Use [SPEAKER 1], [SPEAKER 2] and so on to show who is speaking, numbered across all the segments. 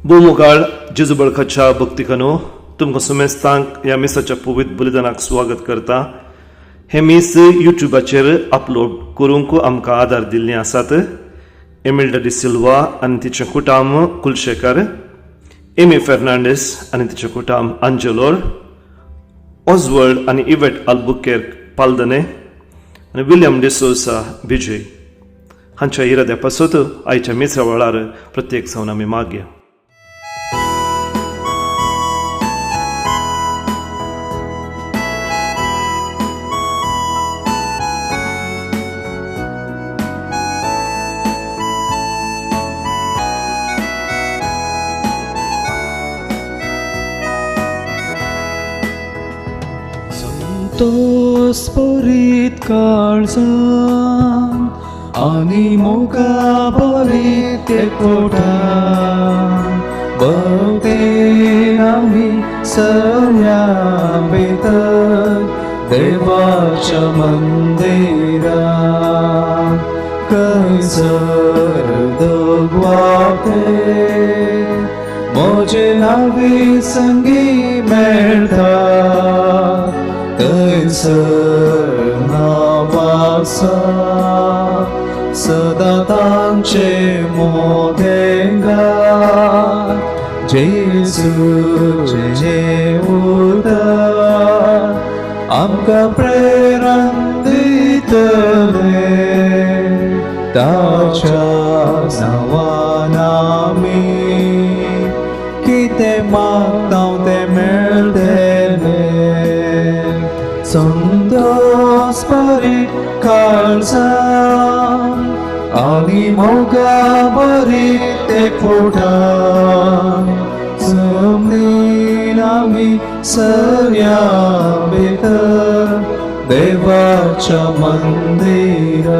[SPEAKER 1] भोवमुखाळ जेजू बळकाच्या भक्तिकानो, तुमकां सुमेस्तांक ह्या मिसाच्या पवित्र बलिदानाक स्वागत करता. हें मीस युट्यूबाचेर अपलोड करूंक आमकां आदार दिल्ले आसात एमिल्डा डिसिल्वा आनी तिचें कुटाम कुलशेकर, एमी फेर्नांडीस आनी तिचें कुटाम आंजेलोर, ऑजवर्ल्ड आनी इवेट आल्बुकेर्क पालदने आनी विल्यम डिसोसा बिजय हांच्या इराद्या पासत आयच्या मिसा वेळार प्रत्येक जावन आमी मागया.
[SPEAKER 2] संतोष परीत काळजान आनी मोगा भरीत एकवटान भक्तेन आमी सरया भितर देवाच्या मंदिरान खंयसर दगवाते म्हजे नावी संगी मेळटा थंयसर नांव आसा सदां तांचे मोदेंगात जेजूचें उतर आमकां प्रेरण दितलें ताच्या नांवान आमी कितें मागता तें मेळटलें. संतोष परीत काळजान आनी मोगा भरीत एकवटान जमनीन आमी सरया भितर देवाच्या मंदिरान.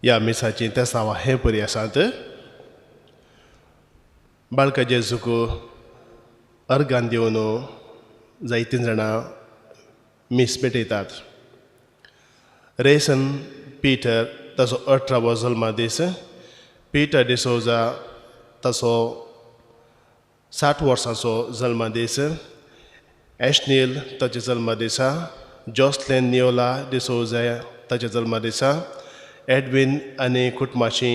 [SPEAKER 3] ह्या मिसाचीं तेसांवां हे परी आसात. बाळका जेजूक अर्गान दिवन जायतीं जाणां मीस पेटयतात. रेसन पीटर ताचो 18वो जल्मदीस, पीटर डिसोजा ताचो 60 वर्सांचो जल्मदीस, एशनील ताच्या जल्मदिसा, जॉसलेन नियोला डिसोजा ताच्या जल्मदिसा, एडविन आनी कुटुंबाची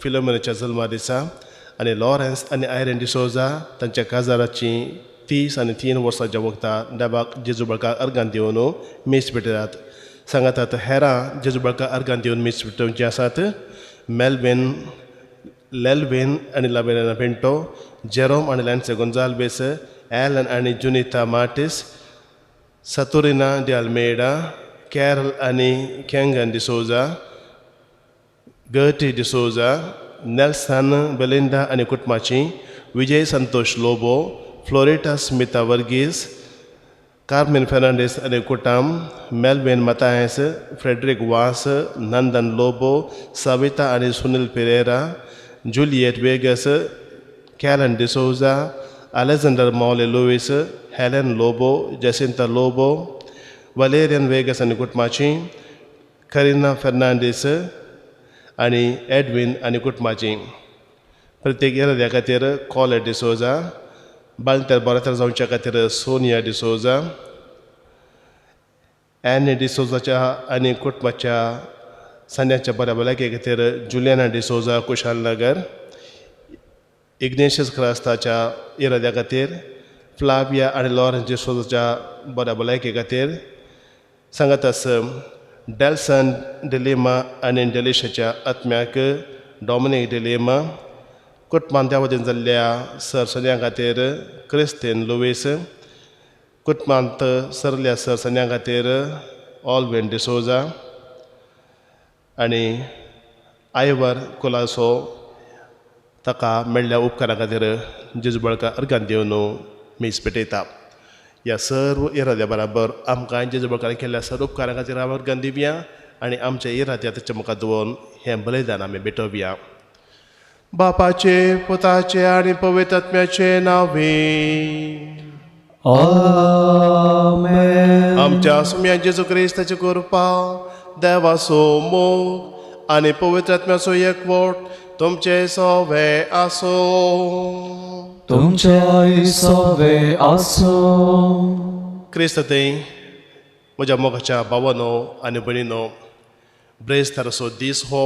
[SPEAKER 3] फिलोमिनाच्या जल्मदिसा आनी लॉरेन्स आनी आयरन डिसोजा तांच्या काजाराची 30 आनी 3 वर्सांच्या वखदां डबाक जेजू बळका अर्गान दिवन मीस पेटयतात. सांगातात हेरां जेजू बळका अर्गान दिवन मीस पेटोवचीं आसात मेलवीन लेलवीन आनी लावेना पिंटो, जेरोम आनी लॅन्से गोंजाल्वेस, एलन आनी जुनिता मार्टीस, सतुरिना डी अल्मेडा, कॅरल आनी कँगन डिसोजा, गटी डिसोजा, नेल्सन बेलिंडा आनी कुटुंबाची, विजय संतोष लोबो, फ्लोरिटा स्मिता वर्गीस, कार्मेन फेर्नांडीस आनी कुटाम, मेलवीन मतायस, फ्रेडरीक वास, नंदन लोबो, सविता आनी Sunil Pereira, Juliet Vegas, Kellen D'Souza, Alexander Mauli Luis, Helen Lobo, Jacinta Lobo, Valerian Vegas आनी कुटुंबाची, करिना फेर्नांडीस आनी एडवीन आनी कुटुंबाची. प्रत्येक इराद्या खातीर कॉलेट डिसोजा, बाळंतर बरें जावच्या खातीर सोनिया डिसोजा, एनी डिसोजाच्या आनी कुटुंबाच्या सांद्याच्या बऱ्या भलायके खातीर जुलियाना डिसोजा कुशालनगर, इग्नेशियस क्रास्ताच्या इराद्या खातीर फ्लाविया आनी लॉरन्स डिसोजाच्या बऱ्या भलायके खातीर, सांगातास डेल्सन डिलिमा आनी डेलिशाच्या आत्म्याक डॉमिनीक डिलिमा, कुटुंबान त्या वतीन जाल्ल्या सर सन्या खातीर क्रिस्तीन लुवीस, कुटुंबांत सरल्या सर सन्या खातीर ऑलवीन डिसोजा आनी आयवर कुलासो ताका मेळ्ळ्या उपकारा खातीर जेजू बळका अर्गान दिवन मीस पेटयता. ह्या सर्व इराद्या बराबर आमकां जेजू बळकान केल्ल्या सर्व उपकारा खातीर हांव अर्गान दिवया आनी आमच्या इराद्या ताच्या मुखार दवरून हें बलिदान आमी भेटोवया. बापाचे, पुताचे आनी पवित्र आत्म्याचे नांवे
[SPEAKER 2] आमेन.
[SPEAKER 3] आमच्या सुम्या जेजू क्रिस्ताची कृपा, देवाचो मोग आनी पवित्र आत्म्याचो एकवट तुमचे सोवे आसूं.
[SPEAKER 2] तुमच्याय सोवे आसूं.
[SPEAKER 3] क्रिस्त थंय म्हज्या मोगाच्या भावानो आनी भयणीनो, ब्रेस्ताराचो दीस हो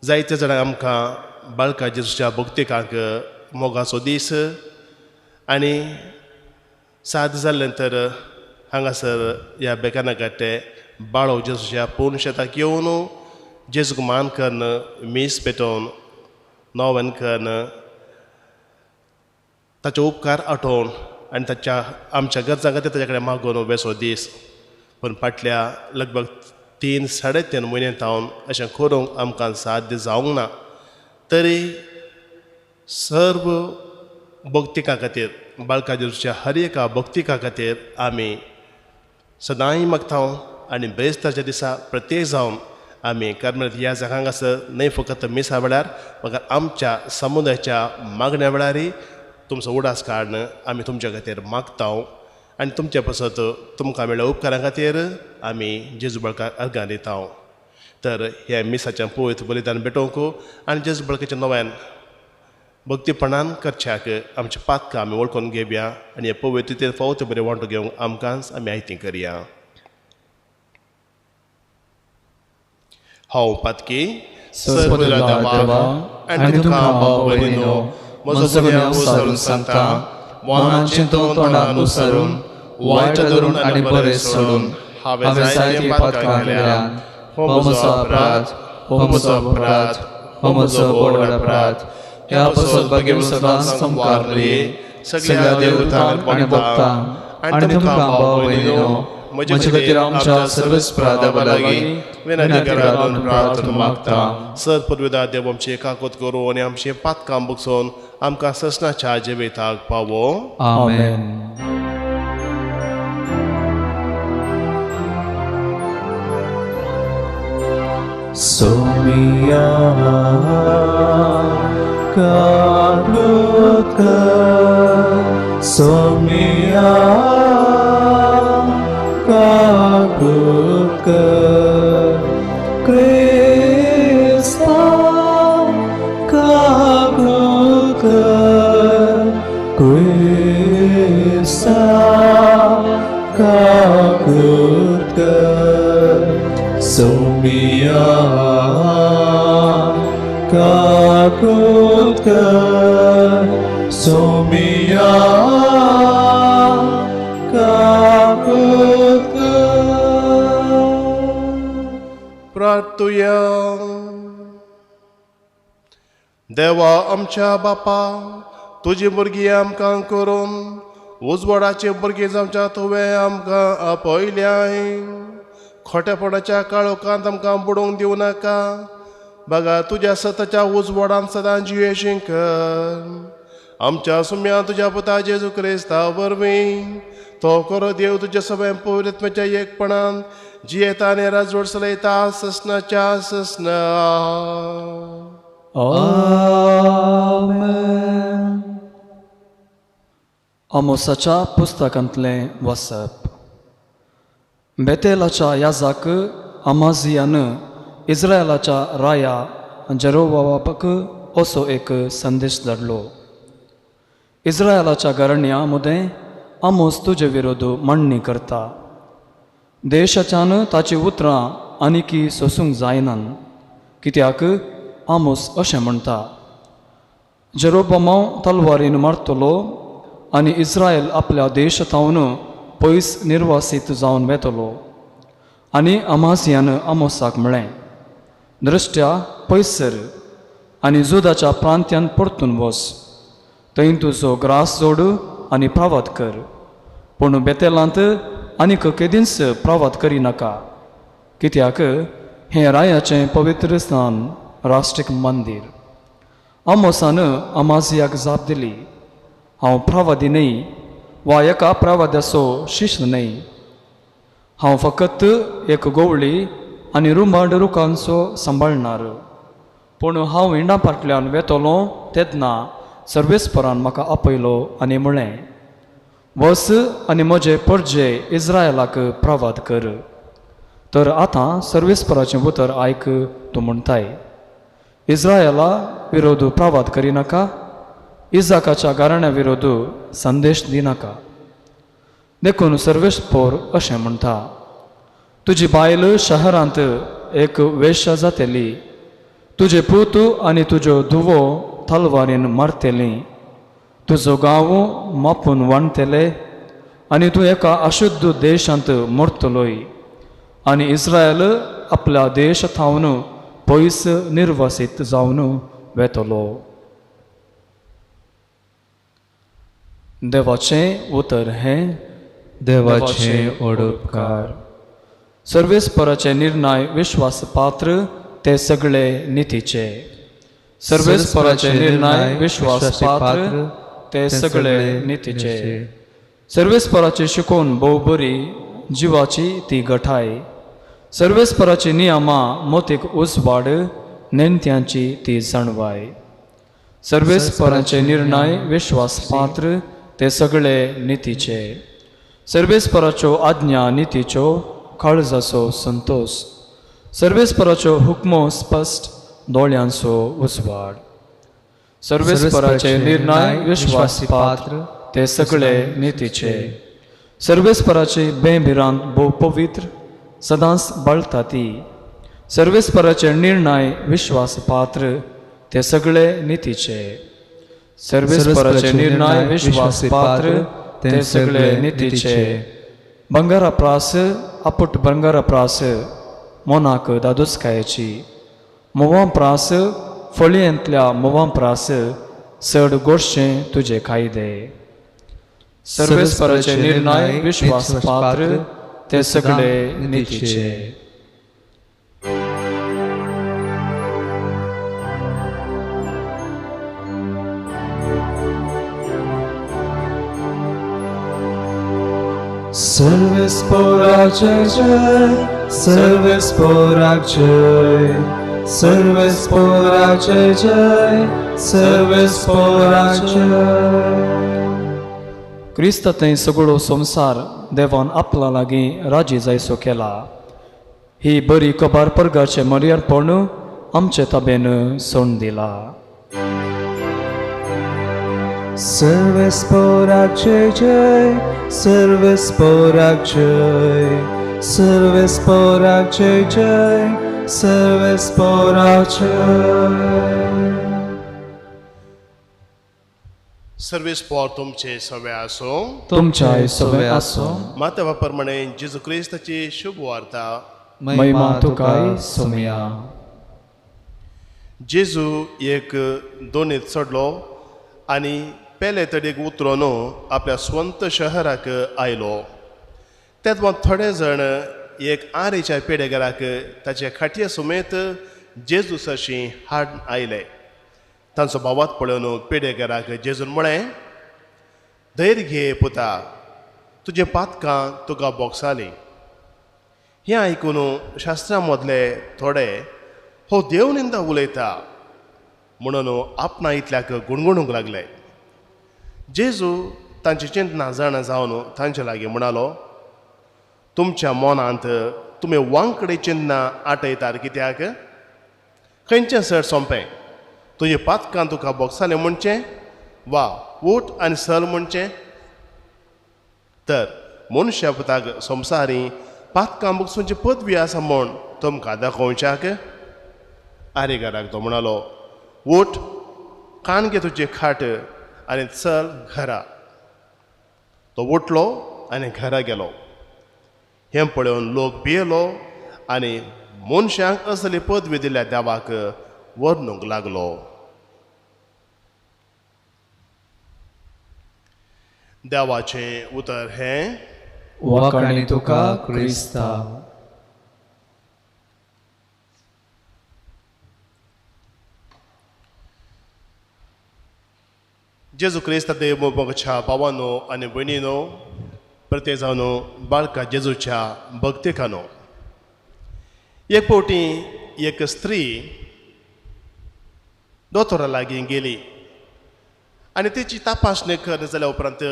[SPEAKER 3] जायते जाणां आमकां बाळका जेजूच्या भक्तिकांक मोगाचो दीस आनी साद जाल्लें तर हांगासर ह्या बेकाना गाटे बाळो जेजूच्या पूर्ण शेताक येवन जेजूक मान कन्न मीस पेटोवन नोवेन कन्न ताचे उपकार आठोवन आनी ताच्या आमच्या गरजां खातीर ताच्या कडेन मागून वेसो दीस. पूण फाटल्या लगभग 3 साडे 3 म्हयन्या थावन अशें करूंक आमकां साध्य जावंक ना, तरी सर्व भक्तिका खातीर बाळका जेजूच्या हर एका भक्तिका खातीर आमी सदांय मागता आनी ब्रेस्ताच्या दिसा प्रत्येक जावन आमी कार्मेलीत ह्या जागांक हांगासर न्हय फकत मिसा वेळार मगर आमच्या समुदायाच्या मागण्या वेळारय तुमचो उडास काडून आमी तुमच्या खातीर मागता आनी तुमचे पासत तुमकां मेळ्ळ्या उपकारां खातीर आमी जेजू बळकाक अर्गां दिता. तर ह्या मिसाचें पवित्र बलिदान भेटोवंक आनी जेजू बळकाच्या नव्यान भक्तीपणान करच्याक आमच्या पातकां आमी वळखून घेवया आनी हे पवित्रतेर फावो ते बरें वांटो घेवंक आमकांच आमी आयती करया. हांव पातकी
[SPEAKER 2] सर्वदेवा आनी तुमकां भाव भयणीनो म्हजो गुन्यांव सारून सांगता, मनान चिंतून तोंडान उसारून वायट धरून आनी बरें सोडून हांवें जायतीं पातकां केल्यात. हो म्हजो अपराध, हो म्हजो अपराध, हो म्हजो व्हड अपराध. ह्या पासत भाग्यवंत सदांच सामकार सगळ्या देवतांक आनी भक्तांक आनी तुमकां भाव भयणीनो म्हजे खातीर आमच्या सर्वेस्परा देवा लागीं विनंती करात प्रार्थना मागता.
[SPEAKER 3] सर पुर्विदा देव आमची एकाकोत करूं आनी आमचें पातकां बगसून आमकां ससनाच्या जिविताक पावो.
[SPEAKER 2] आमेन. सोमिया काबूत कर, सोमिया काबूत कर, क्रिस्ता काबूत कर, क्रिस्ता काबूत कर, सोमिया काबूत कर, सोमिया काबूत कर.
[SPEAKER 3] प्रार्थुया. देवा आमच्या बापा, तुजी भुरगीं आमकां करून उजवाडाची भुरगीं जावच्या तुवें आमकां आपयल्याय. खोटेपणाच्या काळोखांत आमकां बुडोवंक दिवं नाका, बगा तुज्या सताच्या उजवाडान सदां जियेशीं कर. आमच्या सुम्या तुज्या पुता जेजू क्रिस्ता वरवीं तो खरो देव तुज्या सगळ्या पवित्रत्वाच्या एकपणान जियेता आनी राजवट चलयता ससनाच्या ससना.
[SPEAKER 2] आमेन.
[SPEAKER 4] आमोसाच्या पुस्तकांतलें वाचप. बेतेलाच्या याजाक अमाजियान इस्रायलाच्या राया जेरोबावाक असो एक संदेश धाडलो. इस्रायलाच्या घराण्या मदें आमोस तुजे विरोध मांडणी करता. देशाच्यान ताची उतरां आनीकी सोसूंक जायनात, कित्याक आमोस अशें म्हणटा, जेरोबामाव तलवारीन मारतलो आनी इस्रायल आपल्या देशांत पयस निर्वासीत जावन वेतलो. आनी अमासियान आमोसाक म्हळें, दृश्ट्या पयस सर आनी जुदाच्या प्रांत्यान परतून वस, थंय तुजो ग्रास जोड आनी प्रवात कर, पूण बेतेलांत आनीक केदींच प्रवात करिनाका, कित्याक हें रायाचें पवित्र स्थान, राष्ट्रीक मंदीर. आमोसान अमासियाक जाप दिली, हांव प्रवादी न्हय वा एका प्रवाद्याचो शिश्य न्हय, हांव फकत एक गोवळी आनी रुमाड रुखांचो सांबाळणार. पूण हांव हिंडा फाटल्यान वेतलो तेन्ना सर्वेस्परान म्हाका आपयलो आनी म्हळें, वस आनी म्हजे परजे इस्रायलाक प्रवाद कर. तर आतां सर्वेस्पराचें उतर आयक तूं म्हणटाय. इस्रायला विरोध प्रवाद करिनाका, इजाकाच्या घराण्या विरोध संदेश दिनाका. देखून सर्वेस्पोर अशें म्हणटा, तुजी बायल शहरांत एक वेश्या जातली, तुजे पूत आनी तुज्यो धुवो तलवारीन मारतली, तुजो गांव मापून वाणतले आनी तूं एका अशुद्ध देशांत मरतलोय. आनी इस्रायल आपल्या देश थावन पयस निर्वासीत जावन वेतलो. देवाचें उतर हें
[SPEAKER 2] देवाचें ओडपकार.
[SPEAKER 4] सर्वेस्पराचे निर्णय विश्वास पात्र ते सगळे नितीचे. सर्वेस्पराचे निर्णय विश्वास पात्र ते सगळे नितीचे. सर्वेस्पराची शिकोवन भोव बरी जिवाची ती गठाय. सर्वेस्पराची नियमां मोतीक उजवाड नेणत्यांची ती जाणवाय. सर्वेस्पराचे निर्णय विश्वास पात्र ते सगळे नितीचे. सर्वेस्पराच्यो आज्ञा नितीच्यो काळजाचो संतोश. सर्वेस्पराच्यो हुकमो स्पश्ट दोळ्यांचो उजवाड. सर्वेस्पराचे निर्णय विश्वास पात्र ते सगळे नितीचे. सर्वेस्पराची बेभिरांत भोव पवित्र सदांच बळटा ती. सर्वेस्पराचे निर्णय विश्वास पात्र ते सगळे नितीचे. सर्वेस्पराचे निर्णय विश्वास पात्र ते सगळे नितीचे. बंगारा प्रास आपुट बंगारा प्रास मोनाक दादोसकायेची. म्होंवा प्रास फळयेंतल्या म्होंवा प्रास चड गोडशें तुजे कायदे. सर्वेस्पराचे निर्णय विश्वास पात्र ते सगळे नितीचे.
[SPEAKER 2] सर्वेस्पोराचे जय, सर्वेस्पोराक जय, सर्वेस्पोराचे जय, सर्वेस्पोराक जय.
[SPEAKER 4] क्रिस्त थंय सगळो संवसार देवान आपला लागीं राजी जायसो केला. ही बरी कबार परगाचें मर्यादपण आमचे ताबेन सोड दिला.
[SPEAKER 2] सर्वेस्पोराचे जय, सर्वेस्पोराक जय, सर्वेस्पोराचे जय, सर्वेस्पोराक जय.
[SPEAKER 3] सर्वेस्पोर तुमचे सवे आसो,
[SPEAKER 4] तुमच्याय सवे आसो.
[SPEAKER 3] मातवा प्रमाणे जेजू क्रिस्ताची शुभ वार्ता.
[SPEAKER 4] महिमा तुकाय सोमया.
[SPEAKER 3] जेजू एक दोनीत चडलो आनी पेले तडीक उतरून आपल्या स्वंत शहराक आयलो. तेन्ना थोडे जाण एक आरेच्या पेडेगराक ताचे खाटये समेत जेजू सरशी हाड आयले. तांचो भावात पळोवन पेडेगराक जेजून म्हळें, धैर्य घे पुता, तुजें पातकां तुका बोगसालीं. हें आयकून शास्त्रां मदले थोडे हो देव निंदा उलयता म्हणून आपणा इतल्याक गुणगुणूंक लागले. जेजू तांची चिंतना जाणा जावन तांचे लागीं म्हणालो, तुमच्या मनांत तुमी वांकडे चिंतना आटयतात कित्याक? खंयचें सर सोंपें, तुजें पातकां तुका बोगसालें म्हणचें वा उठ आनी सल म्हणचें? तर मनशा पुताक संवसारी पातकां बोगसूंची पदवी आसा म्हूण तुमकां दाखोवच्याक? आरेगाराक तो म्हणालो, उठ, कान घे तुजी खाट आनी चल घरा. तो उठलो आनी घरा गेलो. हें पळोवन लोक भियेलो आनी मनशांक असली पदवी दिल्या देवाक वर्णूंक लागलो. देवाचें उतर हें.
[SPEAKER 2] वाखाणी तुका क्रिस्ता.
[SPEAKER 3] जेजू क्रिस्ता देव मोगाच्या भावानो आनी भयणीनो, प्रत्येक जावन बाळका जेजूच्या भक्तिकानो, एक फावटी एक स्त्री दोतोरा लागीं गेली आनी तिची तपासणी कर जाल्या उपरांत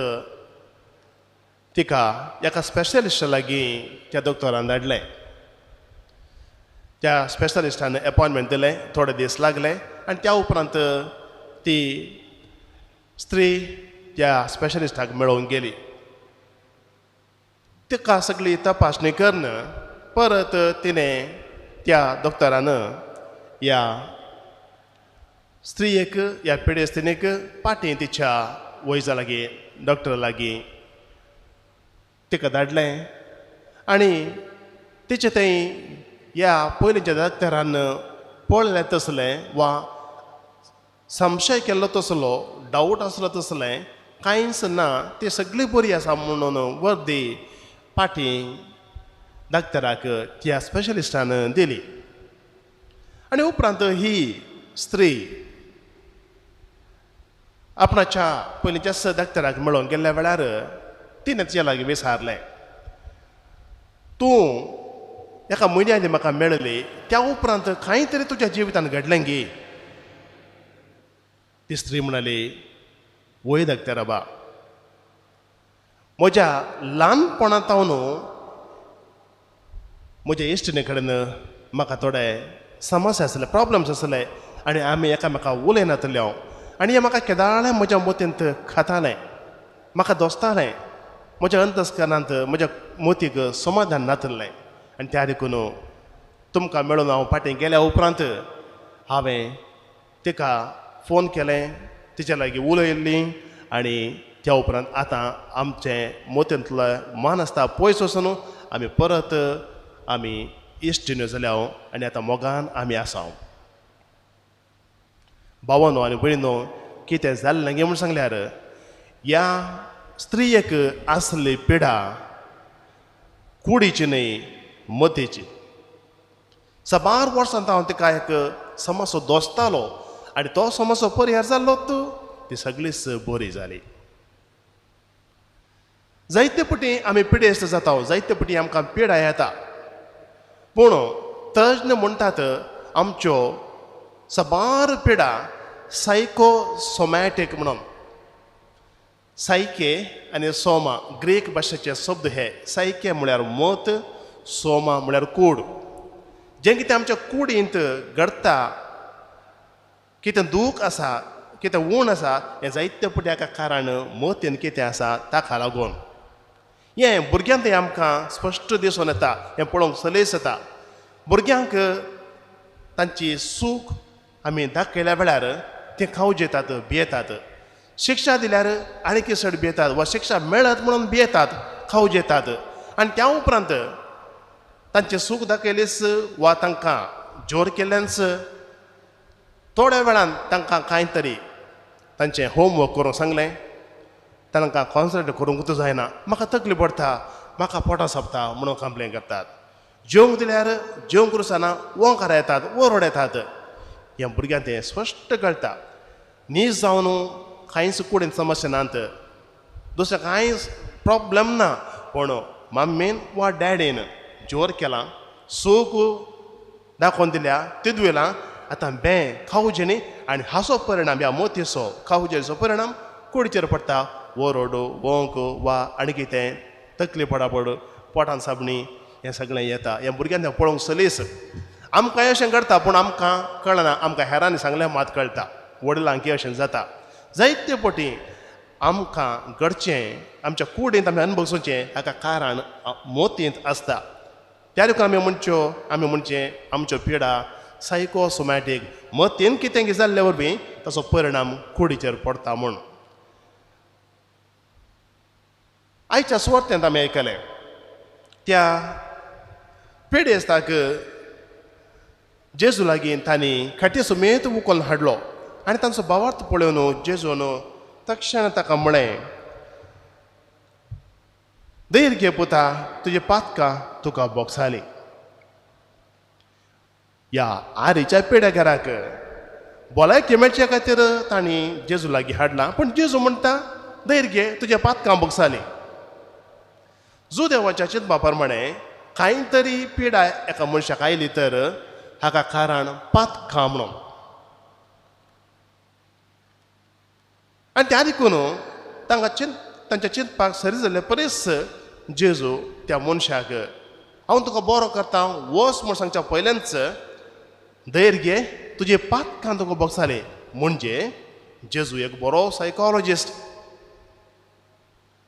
[SPEAKER 3] तिका एका स्पेशलिस्टा लागीं त्या दोतोरान धाडलें. त्या स्पेशलिस्टान एपॉयंटमेंट दिलें, थोडे दीस लागले आनी त्या उपरांत ती स्त्री त्या स्पेशलिस्टाक मेळोवंक गेली. तिका सगळी तपासणी करून परत तिणें त्या दोक्तरान ह्या स्त्रियेक ह्या पिडेस्तिणीक पाटी तिच्या वैजा लागीं डॉक्टरा लागीं तिका धाडलें आनी तिचें थंय ह्या पयलींच्या दोक्तरान पळयलें तसलें वा संशय केल्लो तसलो डावट आसलो तसलें कांयच ना, ती सगळी बरी आसा म्हणून वर्दी पाटी डॉक्टराक त्या स्पेशलिस्टान दिली. आनी उपरांत ही स्त्री आपणाच्या पयलींच्याच डॉक्टराक मेळोवंक गेल्ल्या वेळार तिणें तिच्या लागीं विचारलें, तूं एका म्हयन्या आदीं म्हाका मेळ्ळी त्या उपरांत कांय तरी तुज्या जिवितान घडलें गी? ती स्त्री म्हणाली, वय डॉक्टर बाबा, म्हज्या ल्हानपणांत म्हज्या इश्टिणे कडेन म्हाका थोडे समस्या आसले, प्रॉब्लम्स आसले आनी आमी एकामेका उलयनातले हांव आनी हें म्हाका केदाळें म्हज्या मतींत खातालें, म्हाका दोसतालें, म्हज्या अंतस्करणांत म्हज्या मतीक समाधान नातलें आनी त्या देखून तुमकां मेळून हांव फाटीं गेल्या उपरांत हांवें तिका फोन केलें, तिच्या लागीं उलयल्ली आनी त्या उपरांत आतां आमचें मतींतलो मान आसता पयस वचून आमी परत आमी इश्टिण्यो जाल्या आनी आतां मोगान आमी आसा. भावानो आनी भयणीनो, कितें जाल्लें गे म्हूण सांगल्यार ह्या स्त्रियेक आसली पिडा कुडीची न्हय मतीची. साबार वर्सां हांव तिका एक समस्या दोसतालो आनी तो समस्या परिहार जाल्लो ती सगळीच बरी जाली. जायते पटी आमी पिडेस्त जाता, जायते पटी आमकां पिडा येता, पूण तज्ञ म्हणटात आमच्यो साबार पिडा सायकोसोमॅटीक म्हणून. सायके आनी सोमा ग्रीक भाशेचे शब्द हे. सायके म्हळ्यार मत, सोमा म्हळ्यार कूड. जें कितें आमच्या कुडींत घडटा, कितें दूख आसा, कितें ऊण आसा, हें जायते पटी एका कारण मतीन कितें आसा ताका लागून. हें भुरग्यांक आमकां स्पश्ट दिसून येता, हें पळोवंक सलेस येता. भुरग्यांक तांची सूख आमी दाखयल्या वेळार ते खावजेतात, भियेतात. शिक्षा दिल्यार आनीक चड भियेतात वा शिक्षा मेळत म्हणून भियेतात, खावजेतात आनी त्या उपरांत तांचें सूख दाखयलीच वा तांकां जोर केल्ल्यानच थोड्या वेळान तांकां कांय तरी तांचें होमवर्क करूंक सांगलें, तांकां कॉन्सन्ट्रेट करूंकूच जायना, म्हाका तकली पडटा, म्हाका पोटां सोंपता म्हणून कंप्लेन करतात. जेवंक दिल्यार जेवंक रुसना, ओंकार येतात, ओरड येतात. ह्या भुरग्यांक तें स्पश्ट कळटा. न्हीज जावन कांयच कुडीन समस्या नात, दुसरें कांयच प्रॉब्लम ना, पूण मम्मीन वा डॅडीन जोर केला, सूख दाखोवन दिल्या, तिदवेला आतां बें खावजेणी आनी हाचो परिणाम ह्या मोतीचो खावजेचो परिणाम कुडीचेर पडटा. ओरड, वोंक वा आनी कितें तकली पडापड, पोटान साबणी, हें सगळें येता. ह्या भुरग्यांक पळोवंक सलीस. आमकांय अशें घडटा पूण आमकां कळना, आमकां हेरांनी सांगलें मात कळटा, वडिलांकी अशें जाता. जायते पटी आमकां घडचें, आमच्या कुडींत आमी अनुभवचें हाका कारण मोतींत आसता. त्या देखून आमी म्हणच्यो, आमी म्हणचें आमच्यो पिडा सायकोसोमॅटीक, मतीन कितें जाल्ले वरवीं ताचो परिणाम कुडीचेर पडटा म्हूण. आयच्या सुवार्थेंत आमी आयकलें त्या पिडेस्ताक जेजू लागीं तांणी खाटी समेत उखलून हाडलो आनी तांचो भावार्थ पळोवन जेजून तक्षण ताका म्हळें, धैर्य घे पुता, तुजी पातकां तुका बोगसाली. ह्या आरीच्या पिडेकाराक भलायकी मेळचे खातीर तांणी जेजू लागीं हाडला, पूण जेजू म्हणटा धैर्य घे, तुज्या पातकां बोगसाली. जुदेवाच्या चिंतपा प्रमाणे कांय तरी पिडा एका मनशाक आयली तर हाका कारण पातकां म्हणून. आनी त्या देखून तांकां तांच्या चिंतपाक सरी जाल्ले परीस जेजू त्या मनशाक हांव तुका बरो करता वच म्हूण सांगच्या पयल्याच धैर्य घे, तुजे पातकां तुका भोगसाले. म्हणजे जेजू एक बरो सायकोलॉजिस्ट.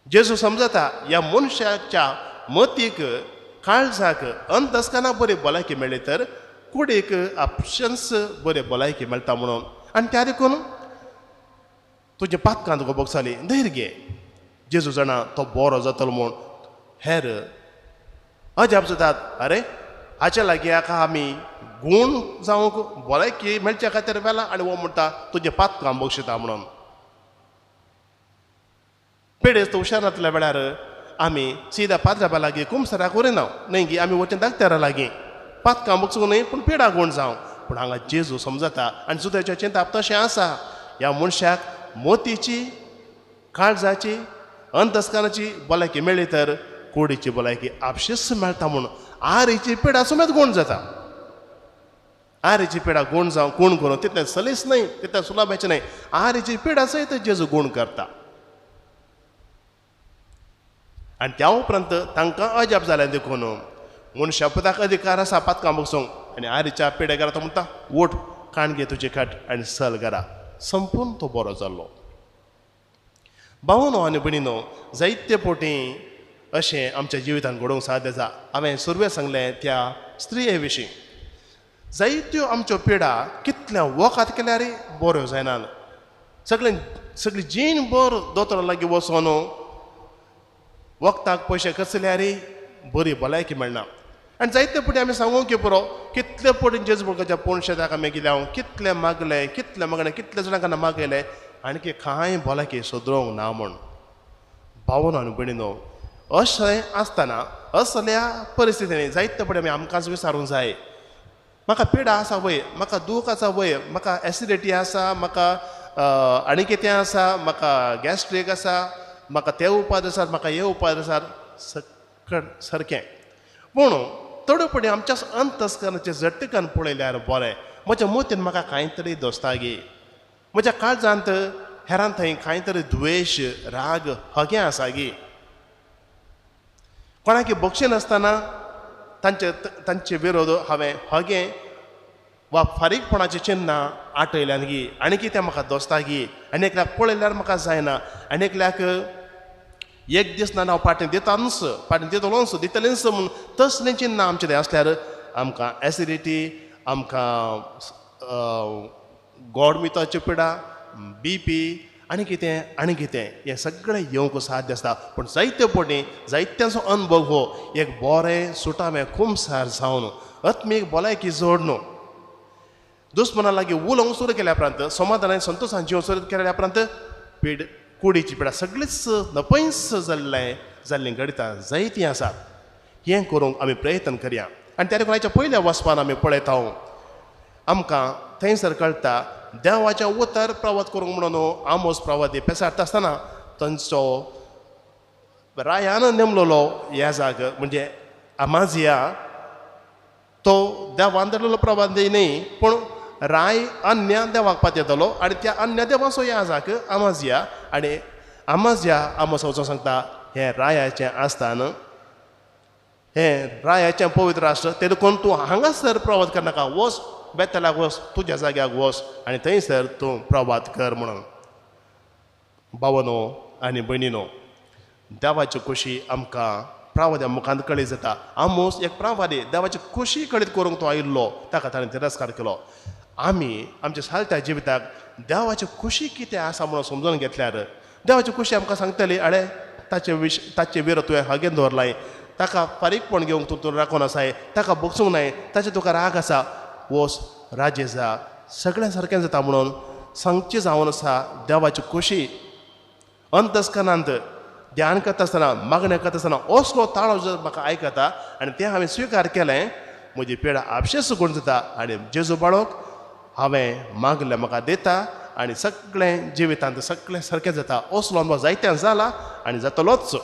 [SPEAKER 3] जेजू समजता ह्या मनशाच्या मतीक, काळजाक, अंतस्कना बरी भलायकी मेळ्ळी तर कुडीक आपशन्स बरी भलायकी मेळटा म्हणून. आनी त्या देखून तुजे पातकां तुका भोगसाली, धैर्य घे. जेजू जाणा तो बरो जातलो म्हूण. हेर अजाप जातात, अरे हाच्या लागीं हाका आमी गूण जावंक भलायकी मेळच्या खातीर व्हेला आनी हो म्हणटा तुजें पातकां बक्षिता म्हणून. पिडेस्त हुशार नासल्या वेळार आमी सिदा पात्रापा लागीं कुमसराक व्हरिना न्हय गी, आमी वचून डाक्टरा लागीं पातकां बक्षूंक न्हय पूण पिडा गूण जावं. पूण हांगा जेजू समजता आनी जुद्याचें चिंताप तशें आसा, ह्या मनशाक मोतीची, काळजाची, अंतस्करणाची भलायकी मेळ्ळी तर कुडीची भलायकी आपशीच मेळटा म्हूण. आरीची पिडा सुमेत गूण जाता. आरीची पिडा गूण जावं गूण करून तितलें सलीस न्हय, तितलें सुलभाचें न्हय. आरीची पिडा सयत जेजू गूण करता. आनी त्या उपरांत तांकां अजाप जालें देखून मनशा पुताक अधिकार आसा पातकां बगसूंक. आनी आरीच्या पिडेकारा तो म्हणटा उठ, काण घे तुजी खाट आनी चल घरा. संपूर्ण तो बरो जाल्लो. भावनो आनी भयणीनो, जायते पोटी अशें आमच्या जिवितांत घडोवंक साध्य आसा. हांवें सुरवेक सांगलें त्या स्त्रिये विशीं. जायत्यो आमच्यो पिडा कितल्या वखद केल्यार बऱ्यो जायना. सगळें सगळी जीण भर दोतोरा लागीं वचोन वखदाक पयशे खर्चल्यार बरी भलायकी मेळना. आनी जायते पटी आमी सांगूंक की पुरो कितले पटी जेजू बळकाच्या पोणशेताक आमी गेले, हांव कितलें मागलें, कितलें मागलें, कितले जाणांक मागयलें आनी कांय भलायकी सुदरोवंक ना म्हूण. भावनो आनी भयणीनो, अशें आसतना असल्या परिस्थितींनी जायते पटी आमी आमकांच विचारूंक जाय, म्हाका पिडा आसा वय, म्हाका दूख आसा वय, म्हाका एसिडिटी आसा, म्हाका आनी कितें आसा, म्हाका गॅस्ट्रीक आसा, म्हाका ते उपाद आसात, म्हाका हे उपाद आसात, सकट सारकें. पूण थोड्यो पटी आमच्या अंतस्करणाचें जट्टिकान पळयल्यार बरें, म्हज्या मतीन म्हाका कांय तरी दोस्तागी, म्हज्या काळजांत हेरां थंय कांय तरी द्वेश, राग, हगें आसा गी. कोणाकी बक्षिनासतना तांचे तांचे विरोध हांवें हगें वा फारीकपणाचीं चिन्नां आटयल्यान गी, आनी कितें म्हाका दोस्ता गी, आनी एकल्याक पळयल्यार म्हाका जायना, आनी एकल्याक एक दीस ना हांव फाटीं दितानूच, फाटीं दितलोच, दितलेंच म्हूण तसलीं चिन्नां आमचें थंय आसल्यार आमकां एसिडिटी, आमकां गोड मिताच्यो पिडा, बी पी आनी कितें आनी कितें हें सगळें येवंक साध्य आसता. पूण जायते पटी जायत्यांचो अनुभव हो एक बरें सुटावें कुमसार जावन आत्मीक भलायकी जोडून दुस्मना लागीं उलोवंक सुरू केल्या उपरांत, समाधानान संतोशान जिवन सुरू केल्या उपरांत पीड कुडीची पिडा सगळीच नपयस जाल्लें जाल्लीं घडितां जायतीं आसात. हें करूंक आमी प्रयत्न करया. आनी त्या देखून आयच्या पयल्या वचपान आमी पळयता आमकां थंयसर कळटा देवाचें उतर प्रवाद करूंक म्हणून आमोस प्रवादी पेसाडटा आसतना तांचो रायान नेमलेलो ह्या जाग म्हणजे अमाजिया तो देवान धाडलेलो प्रवादी न्हय, पूण राय अन्य देवाक पातयतलो आनी त्या अन्य देवाचो ह्या जाग अमाजिया. आनी अमाजिया आमोस वचून सांगता हें रायाचें आस्थान, हें रायाचें पवित्र राष्ट्र, ते देखून तूं हांगासर प्रवाद करनाका, वच बेतलाक वच, तुज्या जाग्याक वच आनी थंयसर तूं प्रवाद कर म्हणून. भावनो आनी भयणीनो, देवाची खोशी आमकां प्रावाद्या मुखांत कळीत जाता. आमोस एक प्रावादी देवाची खोशी कळीत करूंक तो आयिल्लो, ताका ताणें तिरस्कार केलो. आमी आमच्या सालत्या जिविताक देवाची खोशी कितें आसा म्हणून समजून घेतल्यार देवाची खोशी आमकां सांगतली, अरे ताचे विश ताचे विरोध तुवें हागेन दवरलाय, ताका फारीकपण घेवंक तूं तूं राखून आसाय, ताका बगसूंक नाय, ताचे तुका राग आसा, वोस राजे जा, सगळ्यां सारकें जाता म्हणून सांगचें जावन आसा. देवाची खोशी अंतस्कनांत ध्यान करता आसतना, मागणें करता आसतना असलो ताळो जर म्हाका आयकता आनी तें हांवें स्विकार केलें, म्हजी पिडा आपशेच गुण जाता आनी जेजू बाळोक हांवें मागलें म्हाका दिता आनी सगळें जिवितांत सगळें सारकें जाता. असलो अनुभव जायत्यान जाला आनी जातलोच.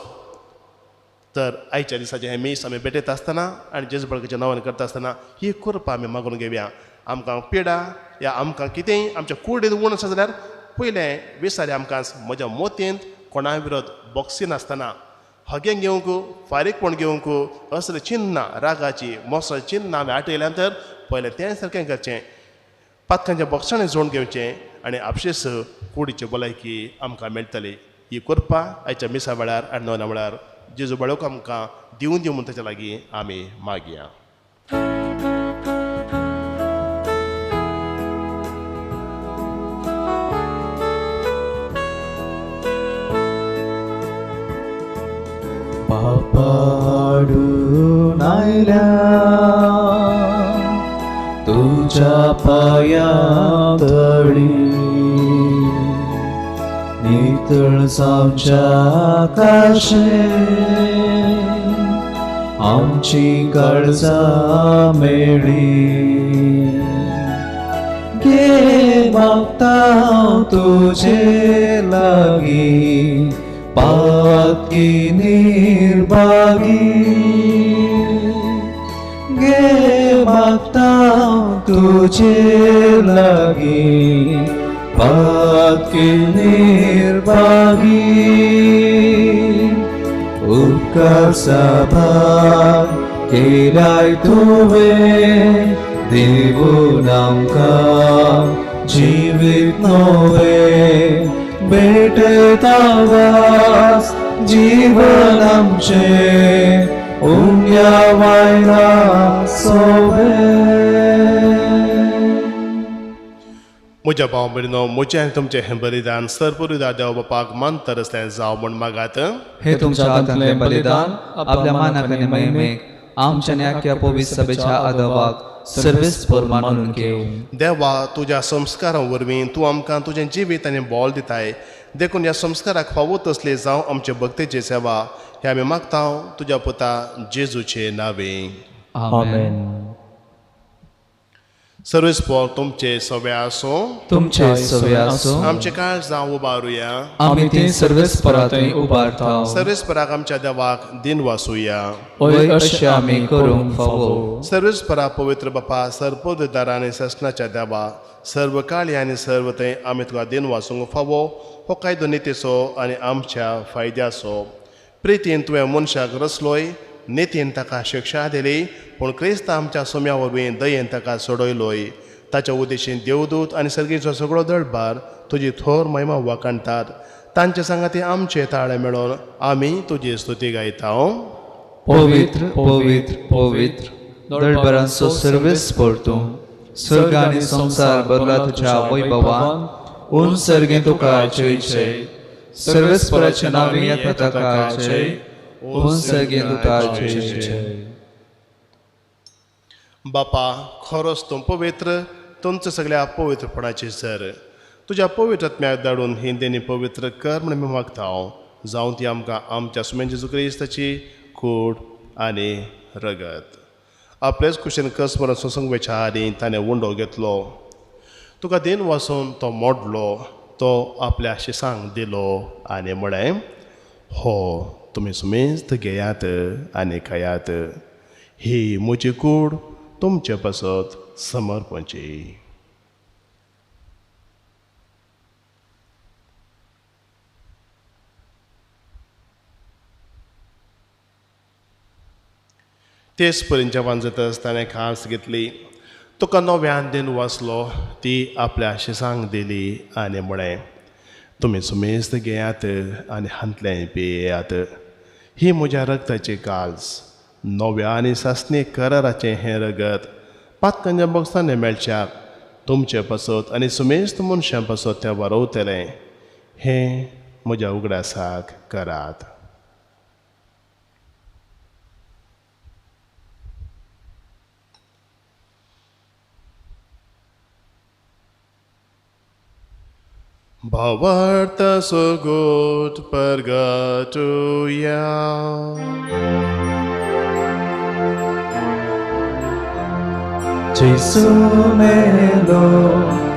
[SPEAKER 3] तर आयच्या दिसाचें हें मीस आमी भेटयता आसतना आनी जेजू बाळकाचें नांवान करता आसतना ही कृपा आमी मागून घेवया. आमकां पिडा या आमकां कितेंय आमच्या कुडींत उण आसा जाल्यार पयलें विचारी आमकां म्हज्या मोतींत कोणा विरोध बॉक्सिनासतना हगें घेवंक फारीकपण घेवंक असले चिन्नां रागाची मोसाची चिन्नां आमी आटयल्यान तर पयलें तें सारकें करचें, पातकांच्या बक्षांनी जोड घेवचें आनी आपशीस कुडीची भलायकी आमकां मेळटली. ही कृपा आयच्या मिसा वेळार आनी नोव्हेना वेळार जेजू बाळक आमकां दिवन दिवं म्हूण ताच्या लागीं आमी मागया.
[SPEAKER 2] पाडून आयल्या तुज्या पांया तळी, नितळ जावच्या काशे आमची काळजां मेळ्ळी. घे मागता तुजे लागीं पातकी निर्भागी, गे मागता तुजे लागीं पातकी निर्भागी. उपकार साबार केल्याय तुवें देवून आमकां जिवीत नवें, भेटता वास जीवन आमचें उम्या वायना सोबे.
[SPEAKER 3] म्हज्या भाव भयणीनो, म्हजें आनी तुमचें हें बलिदान सरपुरुदा देव बापाक मानतर असलें जावं म्हूण मागात.
[SPEAKER 2] हे तुमच्या हातांतलें बलिदान आपल्या मानाक आनी महिमेक आमच्या न्याक्या पवित्र सभेच्या आदावाक सर्वेस मानून घेवं.
[SPEAKER 3] देवा, तुज्या संस्कारां वरवीं तूं आमकां तुजें जिवीत आनी बोल दिताय, देखून ह्या संस्काराक फावो तसली जावं आमचे भक्तीची सेवा हे आमी मागता तुज्या पुता जेजूचे नांवे.
[SPEAKER 2] आमेन.
[SPEAKER 3] सर्वेस पोर तुमचे सवे आसूं,
[SPEAKER 2] तुमचे सवे आसूं.
[SPEAKER 3] आमचे काळ जावं उबारुया,
[SPEAKER 2] आमी ती सर्वेस पराथंय उबारता.
[SPEAKER 3] सर्वेस पराक आमच्या देवाक दिन वासूया,
[SPEAKER 2] वय अशें आमी करूंक फावो.
[SPEAKER 3] सर्वेस परा पवित्र बापा सर्पोदार आनी ससनाच्या देवा, सर्व काळी आनी सर्व थंय आमी तुका दिन वासूंक फावो. हो कायदो नितीचो आनी आमच्या फायद्याचो. प्रितीन तुवें मनशाक रचलोय, नितीन ताका शिक्षा दिली, पूण क्रिस्त आमच्या सोम्या वरवीं दयेन ताका सोडयलोय. ताच्या उद्देशीन देवदूत आनी सर्गीचो सगळो दळभार तुजी थोर महिमा वाखाणटात. तांचे सांगाती आमचे ताळे मेळोवन आमी तुजी स्तुती गायता.
[SPEAKER 2] पवित्र पवित्र पवित्र दळभरांचो सर्वेस परतूं, स्वर्ग आनी संवसार भरला तुज्या वैभवान. उन सर्गे तुका जय जय, सर्वेस्पराच्या नांवान येता ताका जय, उन सर्गे तुका जय जय.
[SPEAKER 3] बापा, खरोच तूं पवित्र, तुमच्या सगळ्या पवित्रपणाची सर. तुज्या पवित्र आत्म्याक धाडून ही देणी पवित्र कर म्हूण आमी मागता. जावं ती आमकां आमच्या सुमेन जेजू क्रिस्ताची कूड आनी रगत. आपलेच कुशीन कस मरण सोंसूंक वेच्या आदीं ताणें उंडो घेतलो, तुका देन वासून तो मोडलो, तो आपल्या शिसांक दिलो आनी म्हळें, हो तुमी सुमेस्त घेयात आनी खायात, ही म्हजी कूड तुमचे पासत समर्पणची. तेच परीन जेवण जातच ताणें खास घेतली, तुका नव्यान दिन वाचलो, ती आपल्या शिसांक दिली आनी म्हळें, तुमी सुमेस्त घेयात आनी हांतलें पियेयात, ही म्हज्या रगताची काल्स, नव्या आनी सासणी कराराचें हें रगत पातकांच्या बक्षांनी मेळच्याक तुमचे पासत आनी सुमेस्त मनशां पासत तें बरोवतलें. हें म्हज्या उगडासाक करात. भावार्थ सुगोट परगटुया.
[SPEAKER 2] जेजू मेलो,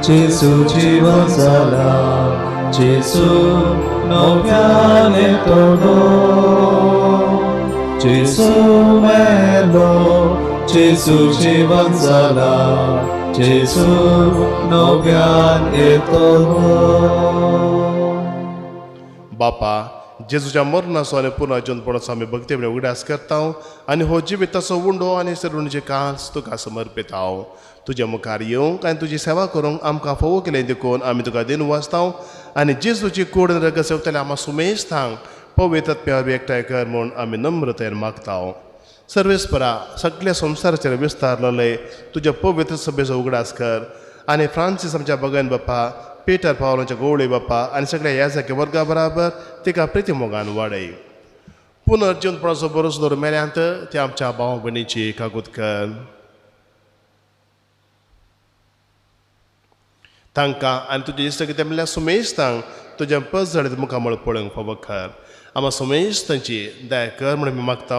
[SPEAKER 2] जेजू जिवन जाला, जेजू नव्यान येतलो. जेजू मेलो, जेजू जिवन जाला, जेजू नव्यान येतलो.
[SPEAKER 3] बापा, जेजूच्या मरणाचो आनी पुनर्जन्मपणाचो आमी भक्तीपणे उगडास करता आनी हो जिविताचो उंडो आनी सरुणीचे कांस तुका समर्पिता. तुज्या मुखार येवंक आनी तुजी सेवा करूंक आमकां फावो केलें देखून आमी तुका दिन वाचता आनी जेजूची कूड रगत सेवतले आमा सुमेस्तांक पवित्र आत्म्या एकठांय कर म्हूण आमी नम्रतेन मागता. सर्वेस्परा सगळ्या संवसाराचेर विस्तारलेले तुज्या पवित्र सभेचो उगडास कर आनी फ्रांसीस आमच्या बगन बाप्पा, पीटर पावलांच्या गोवळे बाप्पा आनी सगळ्या ह्या जागे वर्गा बराबर तिका प्रितीमोगान वाडय. पुनर्जीवनपणाचो भरोसो दवर मेल्यांत ते आमच्या भाव भयणीची कागूत कर. तांकां आनी तुजे इश्ट कितें म्हणल्यार सुमेस्तांक तुज्या पजळीत मुखामळ पळोवंक फावो कर. आमा सुमेस्तांची दया कर म्हूण आमी मागता.